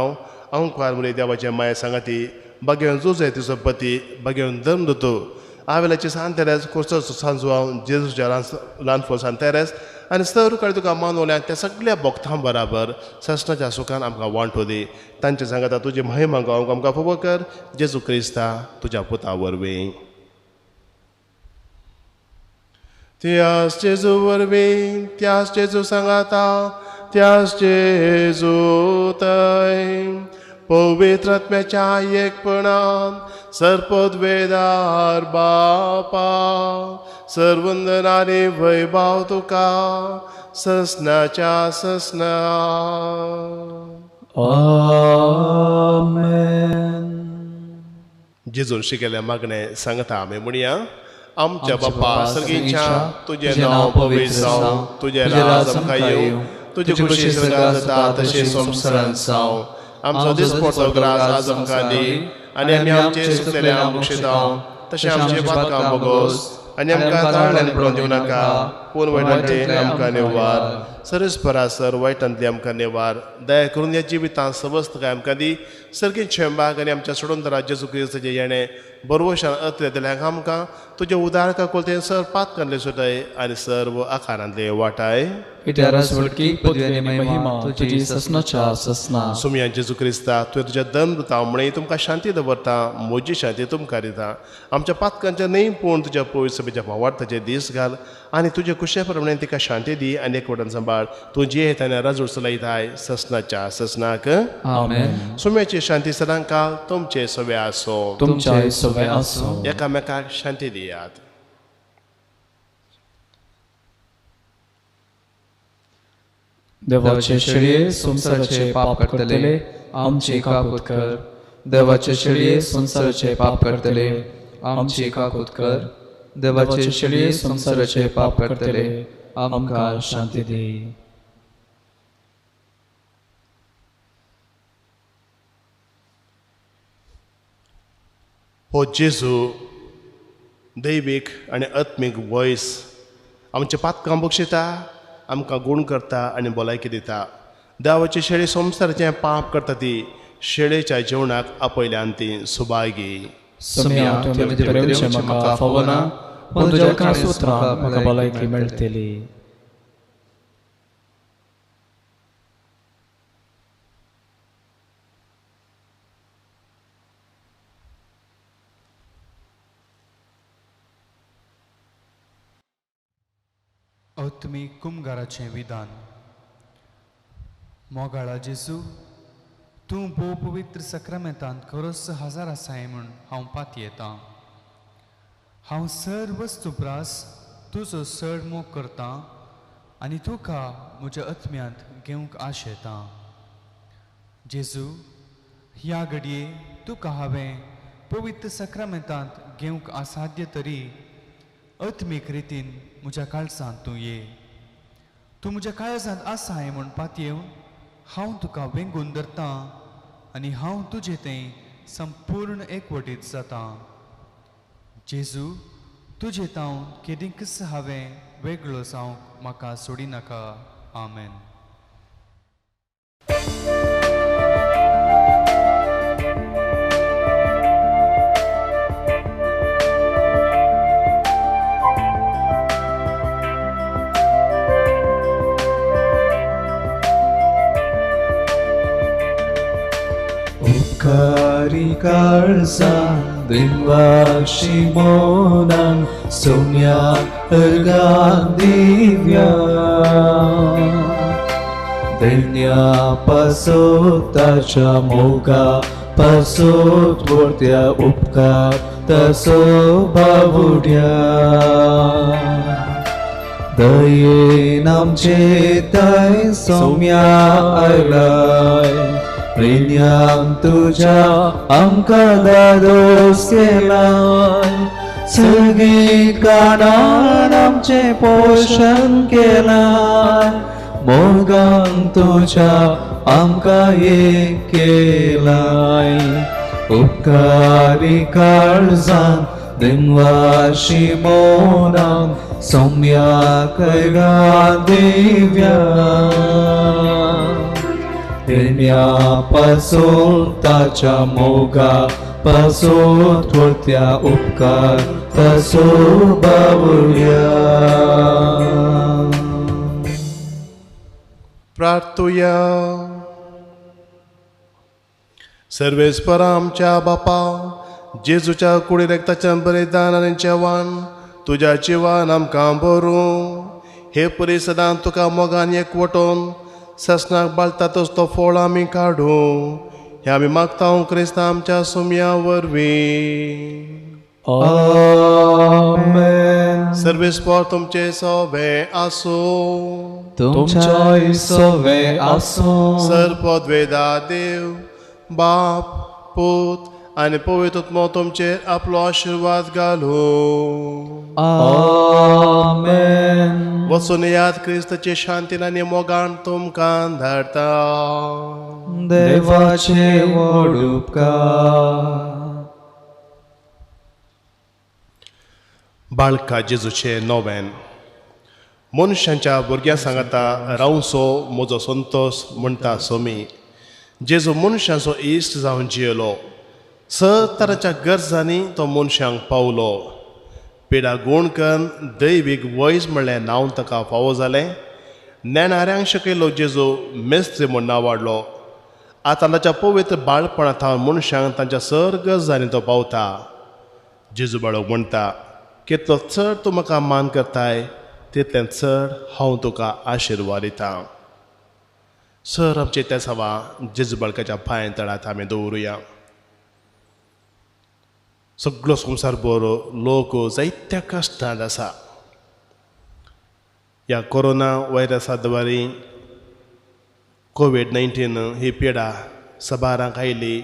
[SPEAKER 3] अंकुर मुरे देवाचे माया सांगाती बागेवन जुजय तिचो पती बागेवन धर्म दतो आवेलाचे सान तेरेस कोर्सो सांजुआव जेजूच्या ल्हानफो सान तेरेस आनी सर काळी तुका मानवल्या त्या सगळ्या भक्तां बराबर ससनाच्या सुखान आमकां वांटो दी. तांचे सांगाता तुजी महिमा गावंक आमकां फावो कर जेजू क्रिस्ता तुज्या पुता वरवीं. त्यास जेजू वरवीं, त्यास जेजू सांगाता, त्यास जेजू तय पवित्र आत्म्याच्या एकपणान सर्पद्वेदार बापा सर्वंदन आनी वैभाव तुका ससनाच्या ससना.
[SPEAKER 4] आमेन.
[SPEAKER 3] जेजून शिकयल्लें मागणें सांगता आमी म्हणया. आमच्या बापा सर्गीच्या, तुजें नांव पवित्र जावं, तुजें राज आमकां येवं, तुजी खुशी स्वर्गांत जाता तशी संवसारांत जावं. आमचो दिसपडतो ग्रास आज आमकां दी आनी आमी आमचे चुकलेल्या बक्षिता तशें आमचे पातकां बोगोस आनी आमकां ताळ्यान पडोवन दिवं नाका, पूण वायटांतले आमकां निवार. सरस्परा सर वायटांतले आमकां निवार. दया करून ह्या जिवितांत समस्तकाय आमकां दी. सर्गीत शेंबाक आनी आमच्या सोडून जेजू क्रिस्ताचें येणें बरवशान अतले दिल्याक आमकां तुज्या उदार काकुळतेन सर पातकांतले सुटाय आनी सर्व आकारांतले वाटाय. सुमया जेजू क्रिस्ता तुवें तुज्या दंड दिता म्हणे तुमकां शांती दवरता, म्हजी शांती तुमकां दिता. आमच्या पातकांच्या न्हय पूण तुज्या पवित्र सभेच्या भावार्थाचे दीस घाल आनी तुजे कुशे प्रमाणे तिका शांती दी आनी एकवटान सांबाळ. तूं जे येताना राजूर चलयताय ससनाच्या ससनाक.
[SPEAKER 4] आमेन.
[SPEAKER 3] सुम्याची शांती सदांकाल तुमचे सवे आसो.
[SPEAKER 4] तुमचे सवे आसो.
[SPEAKER 3] एकामेकाक शांती दियात.
[SPEAKER 4] देवाचे शेळये संवसाराचे पाप करतले आमची काकूत कर. देवाचे शेळये संवसाराचे पाप करतले आमची काकूत कर. देवाचे शेळये संवसाराचे पाप करतले आमकां शांती दी.
[SPEAKER 3] हो जेजू दैवीक आनी आत्मीक वयस आमचे पातकां बक्षिता, आमकां गूण करता आनी भलायकी दिता. देवाची शेळी संवसाराचें पाप करता ती शेळेच्या जेवणाक आपयल्यान ती सुभागी.
[SPEAKER 4] म्हाका फावना पूण तुज्या कांय उतरां म्हाका भलायकी मेळटली.
[SPEAKER 2] आत्मीक कुमगाराचें विधान. मोगाळा जेजू, तूं भोव पवित्र सक्रामेंतांत खरोच हजार आसाय म्हूण हांव पातयेतां. हांव सर वस्तू प्रास तुजो चड मोग करतां आनी तुका म्हज्या आत्म्यांत घेवंक आशेतां. जेजू, ह्या घडये तुका हांवें पवित्र सक्रामेंतांत घेवंक असाध्य तरी आत्मीक रितीन म्हज्या काळजांत तूं ये. तूं म्हज्या काळजांत आसाय म्हूण पातयेवन हांव तुका वेंगून धरतां आनी हांव तुजे थंय संपूर्ण एकवटीत जातां. जेजू, तुजे तावन केदींकच हांवें वेगळो जावंक म्हाका सोडिनाका. आमेन.
[SPEAKER 4] उपकारी काळजा दिनवाशी मोनान सोम्या अर्गा दिव्या.
[SPEAKER 2] दैन्या पासत ताच्या मोगा पासत व्हडत्या उपकार तसो बाबुड्या. दयेन आमचे थंय सोम्या आयलाय, प्रेन्यान तुज्या आमकां धादोस केलाय, सगळीं कानान आमचें पोशण केलाय, मोगान तुज्या आमकां एक केलाय. उपकारी काळजान दिनवाशी मोनान सौम्या कैगा दिव्या. प्रेम्या पासून ताच्या मोगा पासून थोडत्या उपकार तसो बाबुल्या.
[SPEAKER 3] प्रार्थुया. सर्वेस्परा आमच्या बापा, जेजूच्या कुडी रक्ताच्या बलिदान आनी जेवण तुज्या जिवान आमकां बरूं. हे परी सदां तुका मोगान एकवटोन ससनाक बालता तसो फळ आमी काडूं, हें आमी मागता क्रिस्तांव आमच्या सुमया वरवीं.
[SPEAKER 2] आमेन.
[SPEAKER 3] सर्वेस्पर तुमचे सोबे आसूं.
[SPEAKER 2] तुमच्याय सोबे आसूं.
[SPEAKER 3] सर्पद्वेदा देव बाप पूत आनी पवित्र आत्मो तुमचेर आपलो आशिर्वाद घालूं.
[SPEAKER 2] आमेन.
[SPEAKER 3] वचून याद क्रिस्ताचे शांतीन आनी मोगान तुमकां धाडटा.
[SPEAKER 2] देवाचे व्हड उपकार.
[SPEAKER 3] बाळका जेजूचे नोवेन. मनशांच्या भुरग्यां सांगाता रावसो म्हजो संतोश म्हणटा सोमी. जेजू मनशांचो इश्ट जावन जियेलो, स तरांच्या गरजांनी तो मनशांक पावलो. पिडा गूण कन्न दैवीक वैज म्हणलें नांव ताका फावो जालें. नेणाऱ्यांक शिकयलो जेजू मेस्त्री म्हूण नांव वाडलो. आतां ताच्या पवित्र बाळपणा थावन मनशांक तांच्या सर गरजांनी तो पावता. जेजू बाळक म्हणटा, कितलो चड तूं म्हाका मान करताय तितलें चड हांव तुका आशिर्वाद दितां. सर आमचे त्या सवा जेजू बाळकाच्या पांय तळात आमी दवरुया. सगळो संवसार बरो लोक जायत्या कश्टांत आसा. ह्या कोरोना व्हायरसा द्वारे कोवीड-19 ही पिडा सबारांक आयली,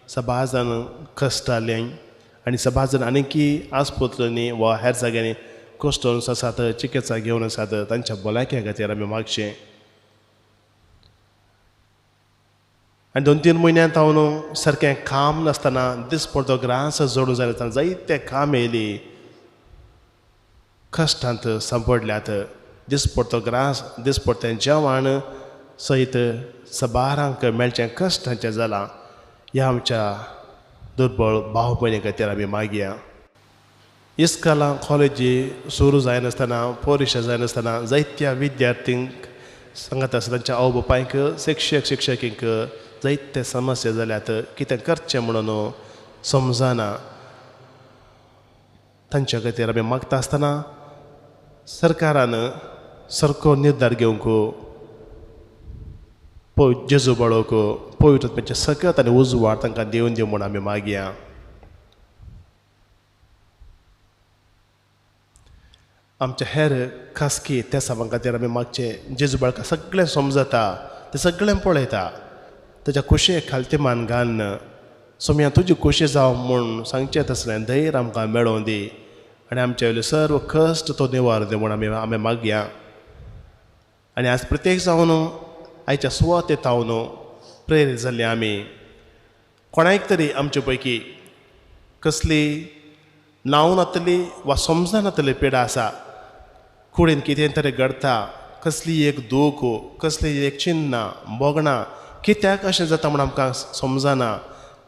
[SPEAKER 3] सबार जाण कश्टाले आनी सबार जाण आनीकी आस्पत्र्यांनी वा हेर जाग्यांनी कश्ट आसात, चिकित्सा घेवन आसात. तांच्या भलायके खातीर आमी मागचें. आनी 2-3 म्हयन्यांत हांव सारकें काम नासतना दिसपडतो ग्रास जोडून जाले आसतना जायते काम येयली, कश्टांत सांपडल्यात. दिसपडतो ग्रास दिसपडतें जेवण सयत सबारांक मेळचें कश्टांचें जालां. ह्या आमच्या दुर्बळ भाव भयणी खातीर आमी मागया. इस्कालां कॉलेजी सुरू जायनासतना परिक्षा जायनासतना जायत्या विद्यार्थींक सांगत आसा तांच्या आवय बापायक शिक्षक शिक्षकींक जायते समस्या जाल्यात, कितें करचें म्हणून समजना. तांच्या खातीर आमी मागता आसतना सरकारान सारको निर्धार घेवंक जेजू बाळक पवित्र आत्म्याचें सकत आनी उजवाड तांकां दिवन दिवं म्हूण आमी मागया. आमच्या हेर खासगी त्या सामां खातीर आमी मागचें. जेजू बाळका सगळें समजता, तें सगळें पळयता, ताच्या कुशेक खालती मान घालून सोम्या तुजी खोशी जावं म्हूण सांगचें तसलें धैर्य आमकां मेळोवं दी आनी आमचे वयले सर्व कश्ट तो निवार दी म्हूण आमी मागया. आनी आज प्रत्येक जावन आयच्या सुवातेत हांव प्रेरीत जाल्ले आमी कोणाक तरी आमचे पैकी कसली नांव नातली वा समजनातली पिडा आसा, कुडीन कितें तरी घडता, कसली एक दूख, कसली एक चिन्नां भोगणां, कित्याक अशें जाता म्हूण आमकां समजना,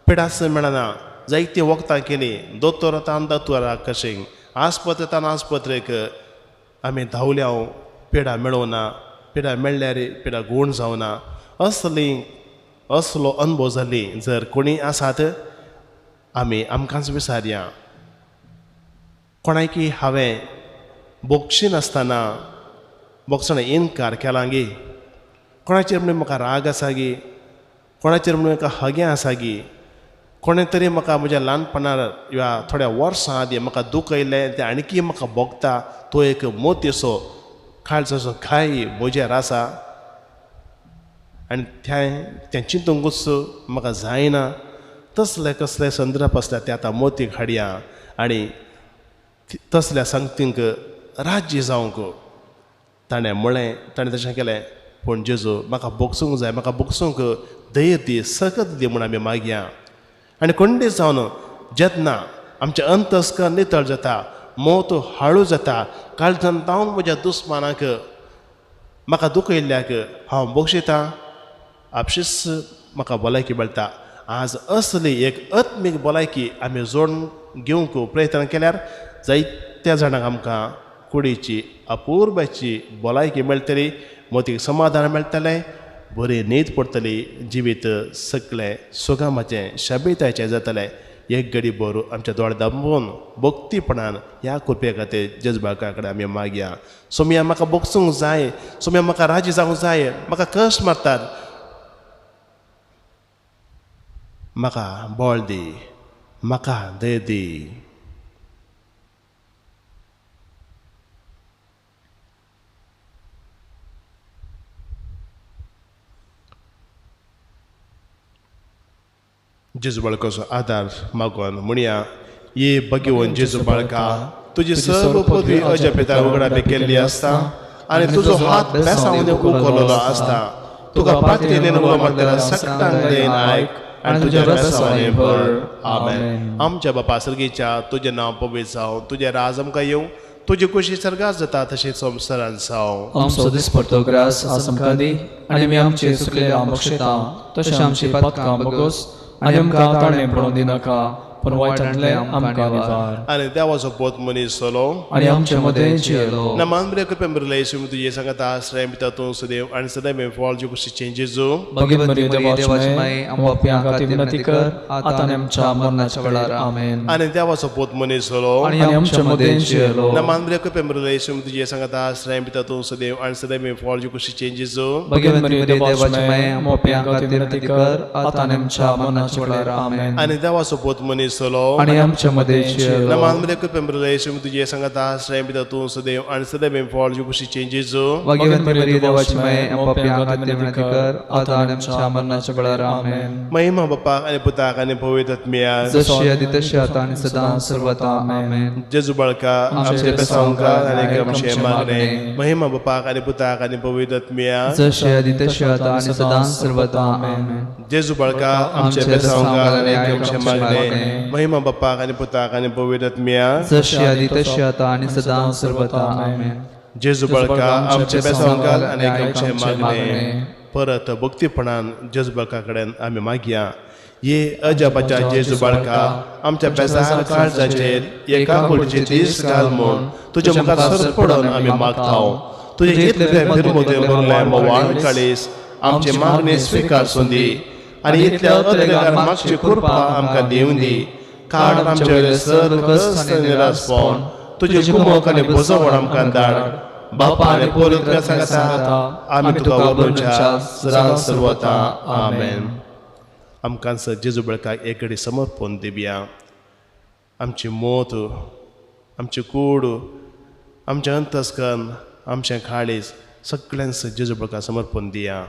[SPEAKER 3] पिडास मेळना, जायतीं वखदां केलीं, दोतोर तान दोतोराक कशें, आस्पत्रे तान आस्पत्रेक आमी धांवल्या, पिडा मेळोना, पिडा मेळ्ळ्यार पिडा गूण जावना. असली असलो अनुभव जाली जर कोणी आसात आमी आमकांच विसारया. कोणायकी हांवें बोगशी नासतना बोगसणें इनकार केला गे, कोणाचेर म्हणून म्हाका राग आसा गी, कोणाचेर म्हणून म्हाका हगें आसा गी, कोणें तरी म्हाका म्हज्या ल्हानपणार वा थोड्या वर्सां आदीं म्हाका दुखयलें तें आणकी म्हाका भोगता, तो एक मोतीसो काळजाचो घाय म्हजेर आसा आनी तें चिंतूंकूच म्हाका जायना। तसले कसले संदर्भ आसल्यार ते आतां मोतीक हाडया आनी तसल्या संगतींक राज्य जावंक ताणें म्हळें, ताणें तशें केलें। पूण जेजू म्हाका भोगसूंक जाय, म्हाका भोगसूंक धैर्य दी, सकत दी म्हूण आमी मागया। आनी कोण दीस जावन जेन्ना आमचें अंतस्कर नितळ जाता, मोत हाळू जाता, काळजान जावन म्हज्या दुस्मानाक म्हाका दुखयल्ल्याक हांव बक्षितां, आपशीच म्हाका भलायकी मेळटा। आज असली एक आत्मीक भलायकी आमी जोडून घेवंक प्रयत्न केल्यार जायत्या जाणांक आमकां कुडीची अपुर्बाची भलायकी मेळटली, मोतीक समाधान मेळटलें, बरी न्हीद पडटली, जिवीत सगळें सुगामाचें शाबेतायचें जातलें। एक घडी भर आमच्या दोळे दांबून भक्तीपणान ह्या कृपे खातीर जेजबाका कडेन आमी मागया। सोमया म्हाका भोगसूंक जाय, सोमया म्हाका राजी जावंक जाय, म्हाका कश्ट मारतात, म्हाका बळ दी, म्हाका धैर्य दी। जेजू बाळकाचो आदार मागून म्हणया, ये भगवंत जेजू बाळका, तुजी सर्व पदवी अजपिता उगडापी केल्ली आसता आनी तुजो हात बेसांव उखललो आसता। तुका प्रार्थनेन उलो मारतल्या सगळ्यांक देन आयक आनी तुज्या बेसांवांनी भर। आमेन। आमच्या बापा सर्गीच्या, तुजें नांव पवित्र जावं, तुजें राज आमकां येवं, तुजी कुशी सर्गात जाता तशें संवसारांत जावं।
[SPEAKER 2] आमचो दिसपडतो ग्रास आज आमकां दी आनी आमी आमचे चुकलेले बक्षिता तशें आमची पातकां बगोस आनी आमकां ताणें पडोवन दिनाका, पूण वायटांतलें आमकां निवार।
[SPEAKER 3] आनी देवाचो बोध मनीस जालो
[SPEAKER 2] आनी आमचे मदें जियेलो।
[SPEAKER 3] ना मानब्रे कृपे मिरले तुजे सांगता आश्रय पिता तूं सदैव आनी सदैव फॉल जी कुशीचें जेजू।
[SPEAKER 2] भगिनी मरिये देवाची माई, आमकां पाप्यां खातीर विनंती कर आतां आनी आमच्या मरणाच्या वेळार। आमेन।
[SPEAKER 3] आनी देवाचो बोध मनीस जालो
[SPEAKER 2] आनी आमचे मदें जियेलो।
[SPEAKER 3] ना मानब्रे कृपे मिरले तुजे सांगता आश्रय पिता तूं सदैव आनी सदैव फॉल जी कुशीचें जेजू।
[SPEAKER 2] भगिनी मरिये देवाची माई, आमकां पाप्यां खातीर विनंती कर आतां आनी आमच्या मरणाच्या वेळार। आमेन।
[SPEAKER 3] आनी देवाचो बोध मनीस जालो
[SPEAKER 2] आनी आमचे मदें जियेलो।
[SPEAKER 3] ना मानब्रे कृपे मिरले तुजे सांगता आश्रय पिता तूं सदैव आनी सदैव फॉल जी कुशीचें जेजू।
[SPEAKER 2] भगिनी मरिये देवाची माई, आमकां पाप्यां खातीर विनंती कर आतां आनी आमच्या मरणाच्या वेळार। आमेन।
[SPEAKER 3] महिमा बापाक आनी पुताक आनी पवित्र आत्म्याक,
[SPEAKER 2] जशी आदी तशी आतां आनी सदां सर्वदा। आमेन।
[SPEAKER 3] जेजू बाळका आमचे बेसांवकार आनी आमचें मागणें। महिमा बापाक आनी पुताक आनी पवित्र आत्म्याक,
[SPEAKER 2] जशी आदी तशी आतां आनी सदां सर्वदा। आमेन।
[SPEAKER 3] जेजू बाळका आमचे बेसांवकार आनी आमचें मागणें। महिमा बापाक आनी पुताक आनी पवित्र आत्म्याक,
[SPEAKER 2] जशी आदी तशी आतां आनी सदां सर्वदा। आमेन।
[SPEAKER 3] जेजू बाळका आमचे बेसांवकार आनी आमचें मागणें। परत भक्तीपणान जेजू बाळका कडेन आमी मागया। ये अजापाच्या जेजू बाळका, आमच्या बेजार काळजाचेर एका कुडीचे दीस घाल म्हूण तुज्या मुखार सर पडून आमी मागता। तुजें इतलें फिरमुदें भरलें म्होंवाळ काळीस आमचे मागणी स्विकार दी आनी इतल्या अत्रेगार मागची कृपा आमकां दिवं दी। काड आमचे वयले सर्व कश्ट आनी निराशपण, तुजें कुमक आनी भजवण आमकां धाड। बापा आनी पवित्र सांगता आमी तुका वरवच्या सदां सर्वता। आमेन। आमकां जेजू बाळकाक एक घडी समर्पण दिवया। आमची मोत, आमची कूड, आमचें अंतस्कन, आमचें काळीज सगळ्यांक जेजू बाळकाक समर्पण दिया।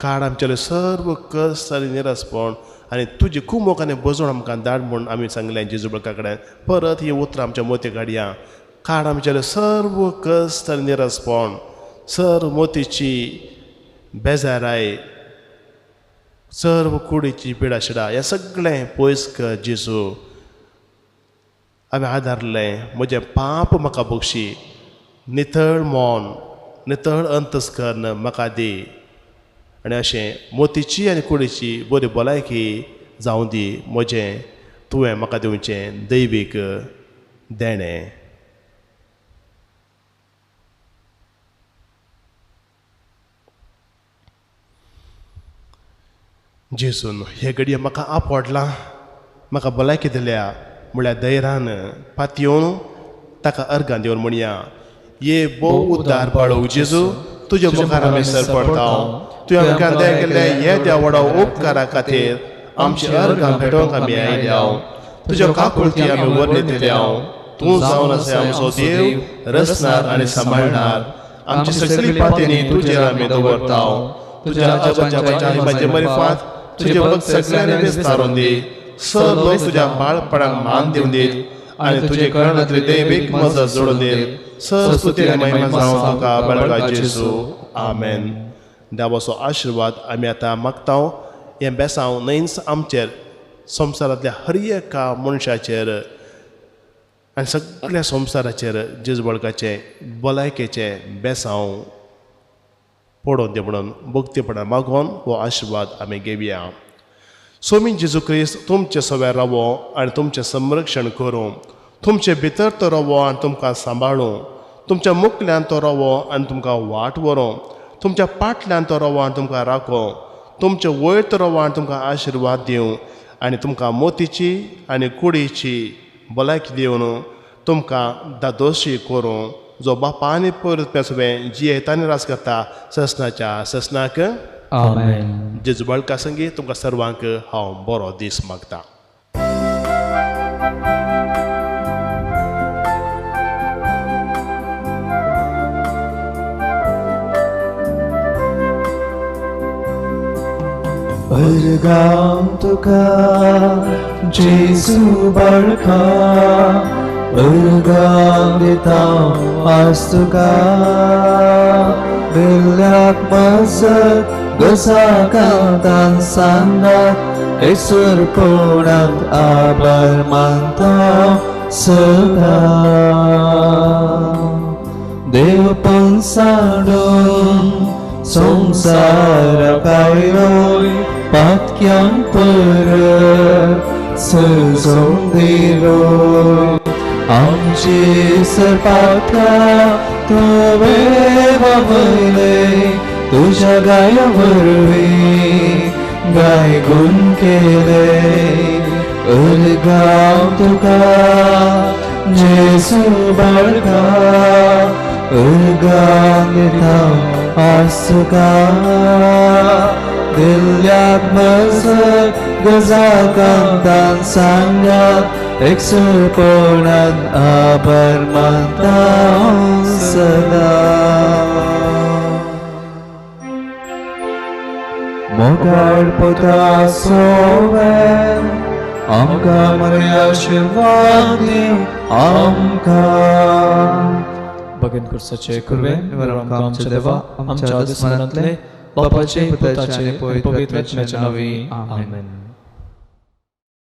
[SPEAKER 3] काड आमचेले सर्व कश्ट आनी निराशपण आनी तुजी कुमोक आनी बजवण आमकां धाड म्हूण आमी सांगलें जेजू बाळका कडेन। परत ही उतरां आमच्या मोती काडया। काड आमचेले सर्व कश्ट आनी निराशपण, सर्व मोतीची बेजाराय, सर्व कुडीची पिडाशिडा, हें सगळें पयस कर जेजू। हांवें आदारलें म्हजें पाप म्हाका बक्षी, नितळ मन, नितळ अंतस्कर्ण म्हाका दी आनी अशें मोतीची आनी कुडीची बरी भलायकी जावं दी म्हजें तुवें म्हाका दिवचें दैवीक देणें। जेजून हे घडये म्हाका आपडलां, म्हाका भलायकी दिल्या म्हळ्यार धैर्यान पातयेवन ताका अर्गां दिवन म्हणया, ये भोव उद्दार बाळू जेजू, तुज्या मुखार आमी सरपडटा. तुवें आमकां दया केल्ले हे त्या व्हडा उपकारा खातीर आमची अर्गां भेटोवंक आमी आयल्या. तुज्या काकुळती आमी वर्णितल्या. तूं जावन आसा आमचो देव, रचणार आनी सांबाळणार. आमची सगळी पातेनी तुजेर आमी दवरता. तुज्या अजापाच्या मरिफात तुजे भक्त सगळ्यांनी विस्तारून दी. सर लोक तुज्या बाळपणाक मान दिवन दीत आनी तुजे करणांतली दैवीक मजत जोडून दीत. सर स्तुती आनी महिमा जावं तुका बाळका जेजू. आमेन. देवाचो आशिर्वाद आमी आतां मागता. हें बेसांव न्हयच आमचेर, संवसारांतल्या हर एका मनशाचेर आनी सगळ्या संवसाराचेर जेजू बाळकाचें भलायकेचें बेसांव पडोवन दी म्हणून भक्तीपणान मागोवन हो आशिर्वाद आमी घेवया. स्वामी जेजू क्रिस्त तुमचे सव्यार रावो आनी तुमचें संरक्षण करूं. तुमचे भितर तो रावो आनी तुमकां सांबाळूं. तुमच्या मुखल्यान तो रावो आनी तुमकां वाट व्हरूं. तुमच्या पाटल्यान तो रावो आनी तुमकां राखो. तुमचे वयर तो रावो आनी तुमकां आशिर्वाद दिवं आनी तुमकां मोतीची आनी कुडीची भलायकी दिवन तुमकां दादोशी करूं. जो बापा आनी पवित्र सगळें जियेता आनी राज करता ससनाच्या ससनाक.
[SPEAKER 2] आमेन.
[SPEAKER 3] जेजू बाळका संगी तुमकां सर्वांक हांव बरो दीस मागता.
[SPEAKER 2] अर्गां तुका जेजू बाळका, अर्गां दिता आज तुका. दिल्ल्याक मजत गोसाकांतान सांगात एकसुरपणांत आभार मानता सदां. देव पण सांडून संवसाराक आयलोय पातक्यांक परत सजोवन दिलोय. आमची सरपातकां तुवें बाबयले, तुज्या गाया वरवीं गाय गुण केले. अर्गां तुका जेजू बाळका, अर्गां दिता आज तुका. दिल्ल्याक मजत गजाकांतान सांगात एकसुरपणान आभार मानता सदां. मोगाळ पुता सोवे आमकां मरे आशिर्वाद दी आमकां. भगीन कुर्साचे कुर्वे आमकां आमच्या देवा आमच्या दुस्मनांतले बापाचे पुताचे पवित्र आत्म्याच्या नांवी. आमेन.